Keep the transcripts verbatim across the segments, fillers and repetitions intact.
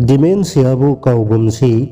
ꯗꯤꯃꯦꯟꯁꯤꯌꯥꯕꯨ ꯀꯥꯎꯒꯨꯝꯁꯤ꯫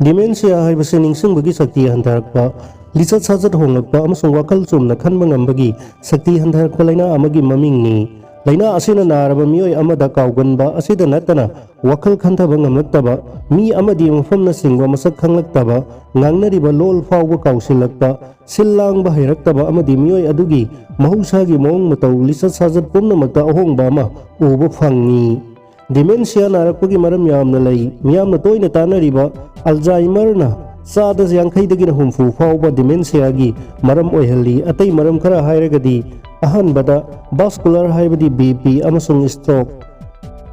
ꯗꯤꯃꯦꯟꯁꯤꯌꯥ ꯍꯥꯏꯕꯁꯤ ꯅꯤꯡꯁꯤꯡꯕꯒꯤ ꯁꯛꯇꯤ ꯍꯟꯊꯔꯛꯄ, ꯂꯤꯆꯠ ꯁꯥꯖꯠ ꯍꯣꯡꯂꯛꯄ ꯑꯃꯁꯨꯡ ꯋꯥꯈꯜ ꯆꯨꯝꯅ ꯈꯟꯕ ꯉꯝꯕꯒꯤ ꯁꯛꯇꯤ ꯍꯟꯊꯔꯛꯄ ꯂꯥꯏꯅꯥ ꯑꯃꯒꯤ ꯃꯃꯤꯡꯅꯤ꯫ ꯂꯥꯏꯅꯥ ꯑꯁꯤꯅ ꯅꯥꯔꯕ ꯃꯤꯑꯣꯏ ꯑꯃꯗ ꯀꯥꯎꯒꯟꯕ ꯑꯁꯤꯗ ꯅꯠꯇꯅ ꯋꯥꯈꯜ ꯈꯟꯊꯕ ꯉꯝꯂꯛꯇꯕ, ꯃꯤ ꯑꯃꯗꯤ ꯃꯐꯝꯅꯆꯤꯡꯕ ꯃꯁꯛ ꯈꯪꯂꯛꯇꯕ, ꯉꯥꯡꯅꯔꯤꯕ ꯂꯣꯜ ꯐꯥꯎꯕ ꯀꯥꯎꯁꯤꯜꯂꯛꯄ, ꯁꯤꯜ ꯂꯥꯡꯕ ꯍꯩꯔꯛꯇꯕ ꯑꯃꯗꯤ ꯃꯤꯑꯣꯏ ꯑꯗꯨꯒꯤ ꯃꯍꯧꯁꯥꯒꯤ ꯃꯑꯣꯡ ꯃꯇꯧ, ꯂꯤꯆꯠ ꯁꯥꯖꯠ ꯄꯨꯝꯅꯃꯛꯇ ꯑꯍꯣꯡꯕ ꯑꯃ ꯎꯕ ꯐꯪꯉꯤ꯫ ꯗꯤꯃꯦꯟꯁꯤꯌꯥ ꯅꯥꯔꯛꯄꯒꯤ ꯃꯔꯝ ꯌꯥꯝꯅ ꯂꯩ꯫ ꯃꯤꯌꯥꯝꯅ ꯇꯣꯏꯅ ꯇꯥꯅꯔꯤꯕ ꯑꯜꯖꯥꯏꯃꯔꯅ ꯆꯥꯗ ꯌꯥꯡꯈꯩꯗꯒꯤꯅ ꯍꯨꯝꯐꯨ ꯐꯥꯎꯕ ꯗꯤꯃꯦꯟꯁꯤꯌꯥꯒꯤ ꯃꯔꯝ ꯑꯣꯏꯍꯜꯂꯤ꯫ ꯑꯇꯩ ꯃꯔꯝ ꯈꯔ ꯍꯥꯏꯔꯒꯗꯤ, ꯑꯍꯥꯟꯕꯗ ꯚꯥꯁꯀꯨꯂꯔ ꯍꯥꯏꯕꯗꯤ ꯕꯤ ꯄꯤ ꯑꯃꯁꯨꯡ ꯁ꯭ꯇ꯭ꯔꯣꯛ,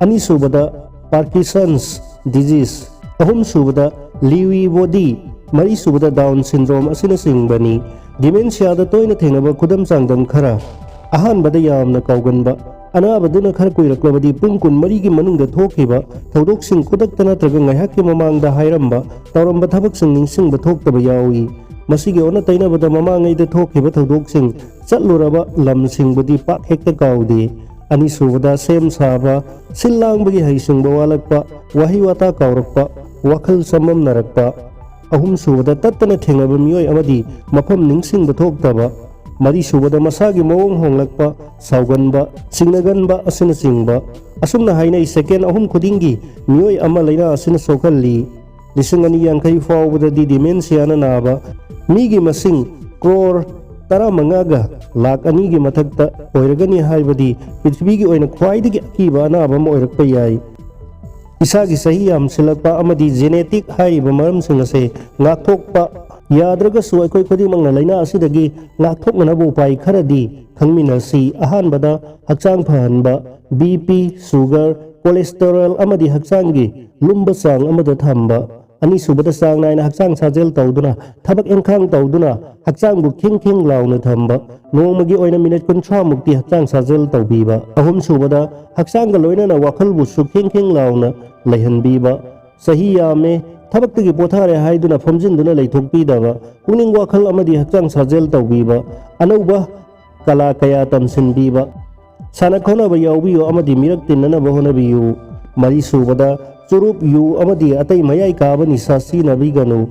ꯑꯅꯤꯁꯨꯕꯗ ꯄꯥꯔꯀꯤꯁꯟꯁ ꯗꯤꯖꯤꯁ, ꯑꯍꯨꯝꯁꯨꯕꯗ ꯂꯤꯋꯤ ꯕꯣꯗꯤ, ꯃꯔꯤꯁꯨꯕꯗ ꯗꯥꯎꯟ ꯁꯤꯟꯗ꯭ꯔꯣꯝ ꯑꯁꯤꯅꯆꯤꯡꯕꯅꯤ꯫ ꯗꯤꯃꯦꯟꯁꯤꯌꯥꯗ ꯇꯣꯏꯅ ꯊꯦꯡꯅꯕ ꯈꯨꯗꯝ ꯆꯥꯡꯗꯝ ꯈꯔ꯫ ꯑꯍꯥꯟꯕꯗ ꯌꯥꯝꯅ ꯀꯥꯎꯒꯟꯕ꯫ ꯑꯅꯥꯕꯗꯨꯅ ꯈꯔ ꯀꯨꯏꯔꯛꯂꯕꯗꯤ ꯄꯨꯡ ꯀꯨꯟꯃꯔꯤꯒꯤ ꯃꯅꯨꯡꯗ ꯊꯣꯛꯈꯤꯕ ꯊꯧꯗꯣꯛꯁꯤꯡ ꯈꯨꯗꯛꯇ ꯅꯠꯇ꯭ꯔꯒ ꯉꯥꯏꯍꯥꯛꯀꯤ ꯃꯃꯥꯡꯗ ꯍꯥꯏꯔꯝꯕ, ꯇꯧꯔꯝꯕ ꯊꯕꯛꯁꯤꯡ ꯅꯤꯡꯁꯤꯡꯕ ꯊꯣꯛꯇꯕ ꯌꯥꯎꯏ꯫ ꯃꯁꯤꯒꯤ ꯑꯣꯟꯅ ꯇꯩꯅꯕꯗ ꯃꯃꯥꯡꯉꯩꯗ ꯊꯣꯛꯈꯤꯕ ꯊꯧꯗꯣꯛꯁꯤꯡ, ꯆꯠꯂꯨꯔꯕ ꯂꯝꯁꯤꯡꯕꯨꯗꯤ ꯄꯥꯛ ꯍꯦꯛꯇ ꯀꯥꯎꯗꯦ꯫ ꯑꯅꯤꯁꯨꯕꯗ ꯁꯦꯝ ꯁꯥꯕ, ꯁꯤꯜ ꯂꯥꯡꯕꯒꯤ ꯍꯩꯁꯤꯡꯕ ꯋꯥꯠꯂꯛꯄ, ꯋꯥꯍꯩ ꯋꯥꯇꯥ ꯀꯥꯎꯔꯛꯄ, ꯋꯥꯈꯜ ꯆꯃꯝꯅꯔꯛꯄ꯫ ꯑꯍꯨꯝꯁꯨꯕꯗ ꯇꯠꯇꯅ ꯊꯦꯡꯅꯕ ꯃꯤꯑꯣꯏ ꯑꯃꯗꯤ ꯃꯐꯝ ꯅꯤꯡꯁꯤꯡꯕ ꯊꯣꯛꯇꯕ꯫ ꯃꯔꯤꯁꯨꯕꯗ ꯃꯁꯥꯒꯤ ꯃꯑꯣꯡ ꯍꯣꯡꯂꯛꯄ, ꯁꯥꯎꯒꯟꯕ, ꯁꯤꯡꯅꯒꯟꯕ ꯑꯁꯤꯅꯆꯤꯡꯕ꯫ ꯑꯁꯨꯝꯅ ꯍꯥꯏꯅꯩ, ꯁꯦꯀꯦꯟ ꯑꯍꯨꯝ ꯈꯨꯗꯤꯡꯒꯤ ꯃꯤꯑꯣꯏ ꯑꯃ ꯂꯥꯏꯅꯥ ꯑꯁꯤꯅ ꯁꯣꯛꯍꯜꯂꯤ꯫ ꯂꯤꯁꯤꯡ ꯑꯅꯤ ꯌꯥꯡꯈꯩ ꯐꯥꯎꯕꯗꯗꯤ ꯗꯤꯃꯦꯟꯁꯤꯌꯥꯅ ꯅꯥꯕ ꯃꯤꯒꯤ ꯃꯁꯤꯡ ꯀ꯭ꯔꯣꯔ ꯇꯔꯥꯃꯉꯥꯒ ꯂꯥꯈ ꯑꯅꯤꯒꯤ ꯃꯊꯛꯇ ꯑꯣꯏꯔꯒꯅꯤ ꯍꯥꯏꯕꯗꯤ ꯄ꯭ꯔꯤꯊꯤꯕꯤꯒꯤ ꯑꯣꯏꯅ ꯈ꯭ꯋꯥꯏꯗꯒꯤ ꯑꯀꯤꯕ ꯑꯅꯥꯕ ꯑꯃ ꯑꯣꯏꯔꯛꯄ ꯌꯥꯏ꯫ ꯏꯁꯥꯒꯤ ꯆꯍꯤ ꯌꯥꯝꯁꯤꯜꯂꯛꯄ ꯑꯃꯗꯤ ꯖꯦꯅꯦꯇꯤꯛ ꯍꯥꯏꯔꯤꯕ ꯃꯔꯝꯁꯤꯡ ꯑꯁꯦ ꯉꯥꯛꯊꯣꯛꯄ ꯌꯥꯗ꯭ꯔꯒꯁꯨ, ꯑꯩꯈꯣꯏ ꯈꯨꯗꯤꯡꯃꯛꯅ ꯂꯥꯏꯅꯥ ꯑꯁꯤꯗꯒꯤ ꯉꯥꯛꯊꯣꯛꯅꯅꯕ ꯎꯄꯥꯏ ꯈꯔꯗꯤ ꯈꯪꯃꯤꯟꯅꯁꯤ꯫ ꯑꯍꯥꯟꯕꯗ, ꯍꯛꯆꯥꯡ ꯐꯍꯟꯕ, ꯕꯤ ꯄꯤ, ꯁꯨꯒꯔ, ꯀꯣꯂꯦꯁꯇꯦꯔꯣꯜ ꯑꯃꯗꯤ ꯍꯛꯆꯥꯡꯒꯤ ꯂꯨꯝꯕ ꯆꯥꯡ ꯑꯃꯗ ꯊꯝꯕ꯫ ꯑꯅꯤꯁꯨꯕꯗ, ꯆꯥꯡ ꯅꯥꯏꯅ ꯍꯛꯆꯥꯡ ꯁꯥꯖꯦꯜ ꯇꯧꯗꯨꯅ, ꯊꯕꯛ ꯏꯪꯈꯥꯡ ꯇꯧꯗꯨꯅ ꯍꯛꯆꯥꯡꯕꯨ ꯈꯤꯡ ꯈꯤꯡ ꯂꯥꯎꯅ ꯊꯝꯕ꯫ ꯅꯣꯡꯃꯒꯤ ꯑꯣꯏꯅ ꯃꯤꯅꯤꯠ ꯀꯨꯟꯊ꯭ꯔꯥ ꯃꯨꯛꯇꯤ ꯍꯛꯆꯥꯡ ꯁꯥꯖꯦꯜ ꯇꯧꯕꯤꯕ꯫ ꯑꯍꯨꯝꯁꯨꯕꯗ, ꯍꯛꯆꯥꯡꯒ ꯂꯣꯏꯅꯅ ꯋꯥꯈꯜꯕꯨꯁꯨ ꯈꯤꯡ ꯈꯤꯡ ꯂꯥꯎꯅ ꯂꯩꯍꯟꯕꯤꯕ꯫ ꯆꯍꯤ ꯌꯥꯝꯃꯦ, ꯊꯕꯛꯇꯒꯤ ꯄꯣꯊꯥꯔꯦ ꯍꯥꯏꯗꯨꯅ ꯐꯝꯖꯤꯟꯗꯨꯅ ꯂꯩꯊꯣꯛꯄꯤꯗꯕ, ꯄꯨꯛꯅꯤꯡ ꯋꯥꯈꯜ ꯑꯃꯗꯤ ꯍꯛꯆꯥꯡ ꯁꯥꯖꯦꯜ ꯇꯧꯕꯤꯕ, ꯑꯅꯧꯕ ꯀꯂꯥ ꯀꯌꯥ ꯇꯝꯁꯤꯟꯕꯤꯕ, ꯁꯥꯟꯅ ꯈꯣꯠꯅꯕ ꯌꯥꯎꯕꯤꯌꯨ ꯑꯃꯗꯤ ꯃꯤꯔꯛ ꯇꯤꯟꯅꯅꯕ ꯍꯣꯠꯅꯕꯤꯌꯨ꯫ ꯃꯔꯤꯁꯨꯕꯗ, ꯆꯨꯔꯨꯞ, ꯌꯨ ꯑꯃꯗꯤ ꯑꯇꯩ ꯃꯌꯥꯏ ꯀꯥꯕ ꯅꯤꯁꯥ ꯁꯤꯖꯤꯟꯅꯕꯤꯒꯅꯨ꯫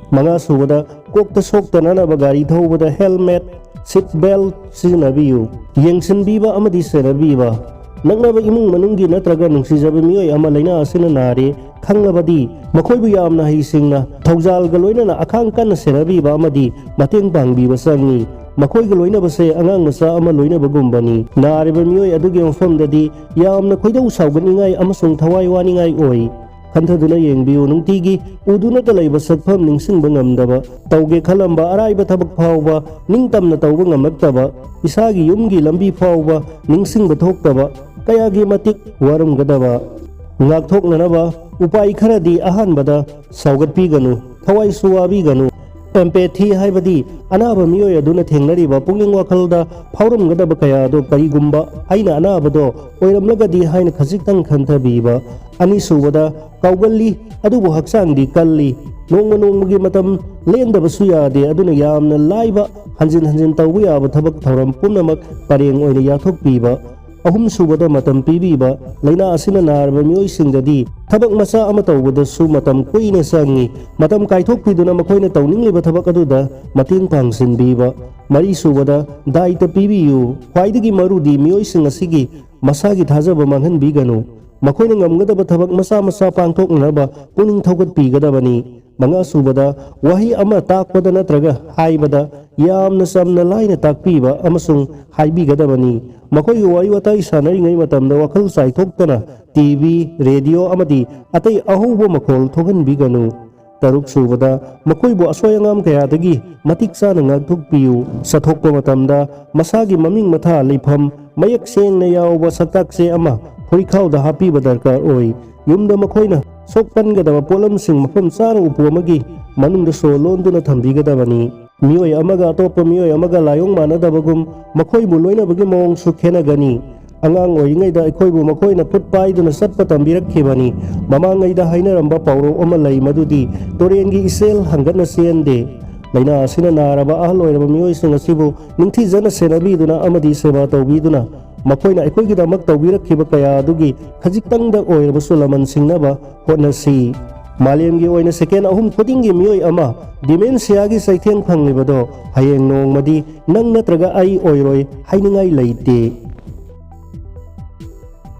ꯃꯉꯥ ꯁꯨꯕꯗ, ꯀꯣꯛꯇ ꯁꯣꯛꯇꯅꯅꯕ ꯒꯥꯔꯤ ꯊꯧꯕꯗ helmet, seat belt ꯁꯤꯖꯤꯟꯅꯕꯤꯌꯨ꯫ ꯌꯦꯡꯁꯤꯟꯕꯤꯕ ꯑꯃꯗꯤ ꯁꯦꯟꯅꯕꯤꯕ꯫ ꯅꯛꯅꯕ ꯏꯃꯨꯡ ꯃꯅꯨꯡꯒꯤ ꯅꯠꯇ꯭ꯔꯒ ꯅꯨꯡꯁꯤꯖꯕ ꯃꯤꯑꯣꯏ ꯑꯃ ꯂꯥꯏꯅꯥ ꯑꯁꯤꯅ ꯅꯥꯔꯦ ꯈꯪꯂꯕꯗꯤ, ꯃꯈꯣꯏꯕꯨ ꯌꯥꯝꯅ ꯍꯩꯁꯤꯡꯅ, ꯊꯧꯖꯥꯜꯒ ꯂꯣꯏꯅꯅ ꯑꯈꯥꯡ ꯀꯟꯅ ꯁꯦꯟꯅꯕꯤꯕ ꯑꯃꯗꯤ ꯃꯇꯦꯡ ꯄꯥꯡꯕꯤꯕ ꯆꯪꯏ꯫ ꯃꯈꯣꯏꯒ ꯂꯣꯏꯅꯕꯁꯦ ꯑꯉꯥꯡ ꯃꯆꯥ ꯑꯃ ꯂꯣꯏꯅꯕꯒꯨꯝꯕꯅꯤ꯫ ꯅꯥꯔꯤꯕ ꯃꯤꯑꯣꯏ ꯑꯗꯨꯒꯤ ꯃꯐꯝꯗꯗꯤ ꯌꯥꯝꯅ ꯈꯣꯏꯗꯧ ꯁꯥꯎꯒꯠꯅꯤꯡꯉꯥꯏ ꯑꯃꯁꯨꯡ ꯊꯋꯥꯏ ꯋꯥꯅꯤꯡꯉꯥꯏ ꯑꯣꯏ꯫ ꯈꯟꯊꯗꯨꯅ ꯌꯦꯡꯕꯤꯌꯨ, ꯅꯨꯡꯇꯤꯒꯤ ꯎꯗꯨꯅꯇ ꯂꯩꯕ ꯁꯛꯐꯝ ꯅꯤꯡꯁꯤꯡꯕ ꯉꯝꯗꯕ, ꯇꯧꯒꯦ ꯈꯜꯂꯝꯕ ꯑꯔꯥꯏꯕ ꯊꯕꯛ ꯐꯥꯎꯕ ꯅꯤꯡꯇꯝꯅ ꯇꯧꯕ ꯉꯝꯂꯛꯇꯕ, ꯏꯁꯥꯒꯤ ꯌꯨꯝꯒꯤ ꯂꯝꯕꯤ ꯐꯥꯎꯕ ꯅꯤꯡꯁꯤꯡꯕ ꯊꯣꯛꯇꯕ, ꯀꯌꯥꯒꯤ ꯃꯇꯤꯛ ꯋꯥꯔꯝꯒꯗꯕ꯫ ꯉꯥꯛꯊꯣꯛꯅꯅꯕ ꯎꯄꯥꯏ ꯈꯔꯗꯤ ꯑꯍꯥꯟꯕꯗ ꯁꯥꯎꯒꯠꯄꯤꯒꯅꯨ, ꯊꯋꯥꯏꯁꯨ ꯋꯥꯕꯤꯒꯅꯨ꯫ Empathy ꯍꯥꯏꯕꯗꯤ ꯑꯅꯥꯕ ꯃꯤꯑꯣꯏ ꯑꯗꯨꯅ ꯊꯦꯡꯅꯔꯤꯕ ꯄꯨꯛꯅꯤꯡ ꯋꯥꯈꯜꯗ ꯐꯥꯎꯔꯝꯒꯗꯕ ꯀꯌꯥ ꯑꯗꯨ ꯀꯔꯤꯒꯨꯝꯕ ꯑꯩꯅ ꯑꯅꯥꯕꯗꯣ ꯑꯣꯏꯔꯝꯂꯒꯗꯤ ꯍꯥꯏꯅ ꯈꯖꯤꯛꯇꯪ ꯈꯟꯊꯕꯤꯕ꯫ ꯑꯅꯤꯁꯨꯕꯗ, ꯀꯥꯎꯒꯜꯂꯤ, ꯑꯗꯨꯕꯨ ꯍꯛꯆꯥꯡꯗꯤ ꯀꯜꯂꯤ꯫ ꯅꯣꯡꯃ ꯅꯣꯡꯃꯒꯤ ꯃꯇꯝ ꯂꯦꯟꯗꯕꯁꯨ ꯌꯥꯗꯦ, ꯑꯗꯨꯅ ꯌꯥꯝꯅ ꯂꯥꯏꯕ, ꯍꯟꯖꯤꯟ ꯍꯟꯖꯤꯟ ꯇꯧꯕ ꯌꯥꯕ ꯊꯕꯛ ꯊꯧꯔꯝ ꯄꯨꯝꯅꯃꯛ ꯄꯔꯦꯡ ꯑꯣꯏꯅ ꯌꯥꯊꯣꯛꯄꯤꯕ꯫ ꯑꯍꯨꯝꯁꯨꯕꯗ, ꯃꯇꯝ ꯄꯤꯕꯤꯕ꯫ ꯂꯥꯏꯅꯥ ꯑꯁꯤꯅ ꯅꯥꯔꯕ ꯃꯤꯑꯣꯏꯁꯤꯡꯗꯗꯤ ꯊꯕꯛ ꯃꯆꯥ ꯑꯃ ꯇꯧꯕꯗꯁꯨ ꯃꯇꯝ ꯀꯨꯏꯅ ꯆꯪꯏ꯫ ꯃꯇꯝ ꯀꯥꯏꯊꯣꯛꯄꯤꯗꯨꯅ ꯃꯈꯣꯏꯅ ꯇꯧꯅꯤꯡꯂꯤꯕ ꯊꯕꯛ ꯑꯗꯨꯗ ꯃꯇꯦꯡ ꯄꯥꯡꯁꯤꯟꯕꯤꯕ꯫ ꯃꯔꯤꯁꯨꯕꯗ, ꯗꯥꯏꯇ ꯄꯤꯕꯤꯌꯨ꯫ ꯈ꯭ꯋꯥꯏꯗꯒꯤ ꯃꯔꯨꯗꯤ ꯃꯤꯑꯣꯏꯁꯤꯡ ꯑꯁꯤꯒꯤ ꯃꯁꯥꯒꯤ ꯊꯥꯖꯕ ꯃꯥꯡꯍꯟꯕꯤꯒꯅꯨ꯫ ꯃꯈꯣꯏꯅ ꯉꯝꯒꯗꯕ ꯊꯕꯛ ꯃꯆꯥ ꯃꯆꯥ ꯄꯥꯡꯊꯣꯛꯅꯅꯕ ꯄꯨꯛꯅꯤꯡ ꯊꯧꯒꯠꯄꯤꯒꯗꯕꯅꯤ꯫ ꯃꯉꯥꯁꯨꯕꯗ, ꯋꯥꯍꯩ ꯑꯃ ꯇꯥꯛꯄꯗ ꯅꯠꯇ꯭ꯔꯒ ꯍꯥꯏꯕꯗ ꯌꯥꯝꯅ ꯆꯝꯅ ꯂꯥꯏꯅ ꯇꯥꯛꯄꯤꯕ ꯑꯃꯁꯨꯡ ꯍꯥꯏꯕꯤꯒꯗꯕꯅꯤ꯫ ꯃꯈꯣꯏꯒ ꯋꯥꯔꯤ ꯋꯥꯇꯥꯏ ꯁꯥꯟꯅꯔꯤꯉꯩ ꯃꯇꯝꯗ ꯋꯥꯈꯜ ꯆꯥꯏꯊꯣꯛꯇꯅ ꯇꯤ ꯚꯤ, ꯔꯦꯗꯤꯑꯣ ꯑꯃꯗꯤ ꯑꯇꯩ ꯑꯍꯧꯕ ꯃꯈꯣꯜ ꯊꯣꯛꯍꯟꯕꯤꯒꯅꯨ꯫ ꯇꯔꯨꯛꯁꯨꯕꯗ, ꯃꯈꯣꯏꯕꯨ ꯑꯁꯣꯏ ꯑꯉꯥꯝ ꯀꯌꯥꯗꯒꯤ ꯃꯇꯤꯛ ꯆꯥꯅ ꯉꯥꯛꯊꯣꯛꯄꯤꯌꯨ꯫ ꯆꯠꯊꯣꯛꯄ ꯃꯇꯝꯗ ꯃꯁꯥꯒꯤ ꯃꯃꯤꯡ ꯃꯊꯥ, ꯂꯩꯐꯝ ꯃꯌꯦꯛ ꯁꯦꯡꯅ ꯌꯥꯎꯕ ꯁꯛꯇꯥꯛ ꯆꯦ ꯑꯃ ꯐꯨꯔꯤꯈꯥꯎꯗ ꯍꯥꯞꯄꯤꯕ ꯗꯔꯀꯥꯔ ꯑꯣꯏ꯫ ꯌꯨꯝꯗ ꯃꯈꯣꯏꯅ ꯁꯣꯛꯍꯟꯒꯗꯕ ꯄꯣꯠꯂꯝꯁꯤꯡ ꯃꯐꯝ ꯆꯥꯅ ꯎꯄꯨ ꯑꯃꯒꯤ ꯃꯅꯨꯡꯗ ꯁꯣ ꯂꯣꯟꯗꯨꯅ ꯊꯝꯕꯤꯒꯗꯕꯅꯤ꯫ ꯃꯤꯑꯣꯏ ꯑꯃꯒ ꯑꯇꯣꯞꯄ ꯃꯤꯑꯣꯏ ꯑꯃꯒ ꯂꯥꯏꯑꯣꯡ ꯃꯥꯟꯅꯗꯕꯒꯨꯝ, ꯃꯈꯣꯏꯕꯨ ꯂꯣꯏꯅꯕꯒꯤ ꯃꯑꯣꯡꯁꯨ ꯈꯦꯠꯅꯒꯅꯤ꯫ ꯑꯉꯥꯡ ꯑꯣꯏꯔꯤꯉꯩꯗ ꯑꯩꯈꯣꯏꯕꯨ ꯃꯈꯣꯏꯅ ꯈꯨꯠ ꯄꯥꯏꯗꯨꯅ ꯆꯠꯄ ꯇꯝꯕꯤꯔꯛꯈꯤꯕꯅꯤ꯫ ꯃꯃꯥꯡꯉꯩꯗ ꯍꯥꯏꯅꯔꯝꯕ ꯄꯥꯎꯔꯧ ꯑꯃ ꯂꯩ, ꯃꯗꯨꯗꯤ "ꯇꯨꯔꯦꯟꯒꯤ ꯏꯆꯦꯜ ꯍꯪꯒꯠꯅ ꯆꯦꯟꯗꯦ"꯫ ꯂꯥꯏꯅꯥ ꯑꯁꯤꯅ ꯅꯥꯔꯕ ꯑꯍꯜ ꯑꯣꯏꯔꯕ ꯃꯤꯑꯣꯏꯁꯤꯡ ꯑꯁꯤꯕꯨ ꯅꯤꯡꯊꯤꯖꯅ ꯁꯦꯟꯅꯕꯤꯗꯨꯅ ꯑꯃꯗꯤ ꯁꯦꯕꯥ ꯇꯧꯕꯤꯗꯨꯅ ꯃꯈꯣꯏꯅ ꯑꯩꯈꯣꯏꯒꯤꯗꯃꯛ ꯇꯧꯕꯤꯔꯛꯈꯤꯕ ꯀꯌꯥ ꯑꯗꯨꯒꯤ ꯈꯖꯤꯛꯇꯪꯗ ꯑꯣꯏꯔꯕꯁꯨ ꯂꯃꯟ ꯁꯤꯡꯅꯕ ꯍꯣꯠꯅꯁꯤ꯫ ꯃꯥꯂꯦꯝꯒꯤ ꯑꯣꯏꯅ ꯁꯦꯀꯦꯟ ꯑꯍꯨꯝ ꯈꯨꯗꯤꯡꯒꯤ ꯃꯤꯑꯣꯏ ꯑꯃ ꯗꯤꯃꯦꯟꯁꯤꯌꯥꯒꯤ ꯆꯩꯊꯦꯡ ꯐꯪꯂꯤꯕꯗꯣ ꯍꯌꯦꯡ ꯅꯣꯡꯃꯗꯤ ꯅꯪ ꯅꯠꯇ꯭ꯔꯒ ꯑꯩ ꯑꯣꯏꯔꯣꯏ ꯍꯥꯏꯅꯤꯡꯉꯥꯏ ꯂꯩꯇꯦ꯫